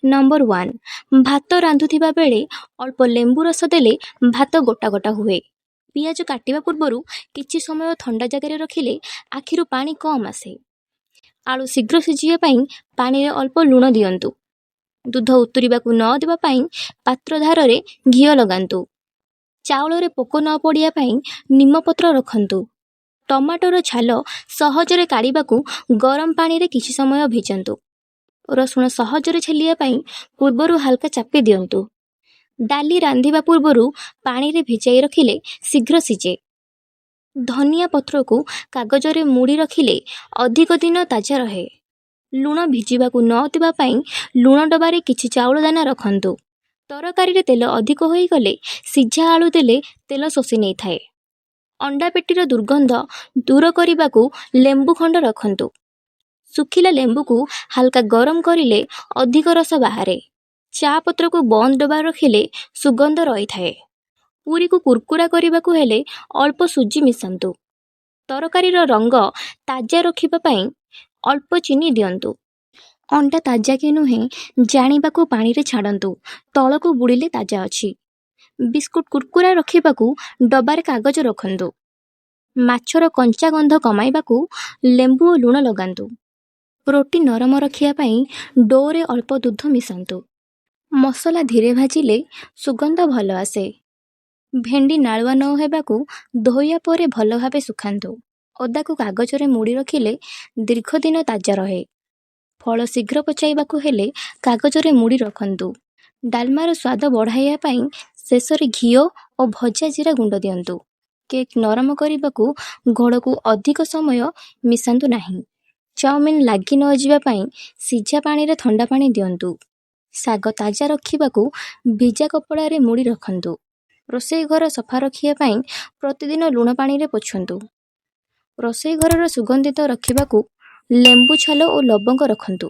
Number 1, ଭାତ ରାନ୍ଧୁଥିବା ବେଳେ ଅଳ୍ପ ଲେମ୍ବୁ ରସ ଦେଲେ ଭାତ ଗୋଟା ଗୋଟା ହୁଏ। ପିଆଜ କାଟିବା ପୂର୍ବରୁ କିଛି ସମୟ ଥଣ୍ଡା ଜାଗାରେ ରଖିଲେ ଆଖିରୁ ପାଣି କମ୍ ଆସେ। ଆଳୁ ଶୀଘ୍ର ସିଝିବା ପାଇଁ ପାଣିରେ ଅଳ୍ପ ଲୁଣ ଦିଅନ୍ତୁ। ଦୁଧ ଉତୁରିବାକୁ ନ ଦେବା ପାଇଁ ପାତ୍ର ଧାରରେ ଘିଅ ଲଗାନ୍ତୁ। ଚାଉଳରେ ପୋକ ନ ପଡ଼ିବା ପାଇଁ ନିମପତ୍ର ରଖନ୍ତୁ। ଟମାଟୋର ଛାଲ ସହଜରେ କାଢ଼ିବାକୁ ଗରମ ପାଣିରେ କିଛି ସମୟ ଭିଜାନ୍ତୁ। ରସୁଣ ସହଜରେ ଛେଲିବା ପାଇଁ ପୂର୍ବରୁ ହାଲକା ଚାପି ଦିଅନ୍ତୁ। ଡାଲି ରାନ୍ଧିବା ପୂର୍ବରୁ ପାଣିରେ ଭିଜାଇ ରଖିଲେ ଶୀଘ୍ର ସିଝେ। ଧନିଆ ପତ୍ରକୁ କାଗଜରେ ମୁଡ଼ି ରଖିଲେ ଅଧିକ ଦିନ ତାଜା ରହେ। ଲୁଣ ଭିଜିବାକୁ ନ ଦେବା ପାଇଁ ଲୁଣ ଡବାରେ କିଛି ଚାଉଳ ଦାନା ରଖନ୍ତୁ। ତରକାରୀରେ ତେଲ ଅଧିକ ହୋଇଗଲେ ସିଝା ଆଳୁ ଦେଲେ ତେଲ ଶୋଷି ନେଇଥାଏ। ଅଣ୍ଡା ପେଟିର ଦୁର୍ଗନ୍ଧ ଦୂର କରିବାକୁ ଲେମ୍ବୁ ଖଣ୍ଡ ରଖନ୍ତୁ। ଶୁଖିଲା ଲେମ୍ବୁକୁ ହାଲକା ଗରମ କରିଲେ ଅଧିକ ରସ ବାହାରେ। ଚା ପତ୍ରକୁ ବନ୍ଦ ଡବାରେ ରଖିଲେ ସୁଗନ୍ଧ ରହିଥାଏ। ପୁରୀକୁ କୁରକୁରା କରିବାକୁ ହେଲେ ଅଳ୍ପ ସୁଜି ମିଶାନ୍ତୁ। ତରକାରୀର ରଙ୍ଗ ତାଜା ରଖିବା ପାଇଁ ଅଳ୍ପ ଚିନି ଦିଅନ୍ତୁ। ଅଣ୍ଡା ତାଜା କି ନୁହେଁ ଜାଣିବାକୁ ପାଣିରେ ଛାଡ଼ନ୍ତୁ, ତଳକୁ ବୁଡ଼ିଲେ ତାଜା ଅଛି। ବିସ୍କୁଟ କୁରକୁରା ରଖିବାକୁ ଡବାରେ କାଗଜ ରଖନ୍ତୁ। ମାଛର କଞ୍ଚା ଗନ୍ଧ କମାଇବାକୁ ଲେମ୍ବୁ ଓ ଲୁଣ ଲଗାନ୍ତୁ। ରୋଟି ନରମ ରଖିବା ପାଇଁ ଡୋରେ ଅଳ୍ପ ଦୁଧ ମିଶାନ୍ତୁ। ମସଲା ଧୀରେ ଭାଜିଲେ ସୁଗନ୍ଧ ଭଲ ଆସେ। ଭେଣ୍ଡି ନାଳୁଆ ନ ହେବାକୁ ଧୋଇବା ପରେ ଭଲ ଭାବେ ଶୁଖାନ୍ତୁ। ଅଦାକୁ କାଗଜରେ ମୁଡ଼ି ରଖିଲେ ଦୀର୍ଘ ଦିନ ତାଜା ରହେ। ଫଳ ଶୀଘ୍ର ପଚାଇବାକୁ ହେଲେ କାଗଜରେ ମୁଡ଼ି ରଖନ୍ତୁ। ଡାଲମାର ସ୍ୱାଦ ବଢ଼ାଇବା ପାଇଁ ଶେଷରେ ଘିଅ ଓ ଭଜା ଜିରା ଗୁଣ୍ଡ ଦିଅନ୍ତୁ। କେକ୍ ନରମ କରିବାକୁ ଘୋଳକୁ ଅଧିକ ସମୟ ମିଶାନ୍ତୁ ନାହିଁ। ଚାଉମିନ ଲାଗି ନ ଯିବା ପାଇଁ ସିଝା ପାଣିରେ ଥଣ୍ଡା ପାଣି ଦିଅନ୍ତୁ। ଶାଗ ତାଜା ରଖିବାକୁ ଭିଜା କପଡ଼ାରେ ମୁଡ଼ି ରଖନ୍ତୁ। ରୋଷେଇ ଘର ସଫା ରଖିବା ପାଇଁ ପ୍ରତିଦିନ ଲୁଣ ପାଣିରେ ପୋଛନ୍ତୁ। ରୋଷେଇ ଘରର ସୁଗନ୍ଧିତ ରଖିବାକୁ ଲେମ୍ବୁ ଛାଲ ଓ ଲବଙ୍ଗ ରଖନ୍ତୁ।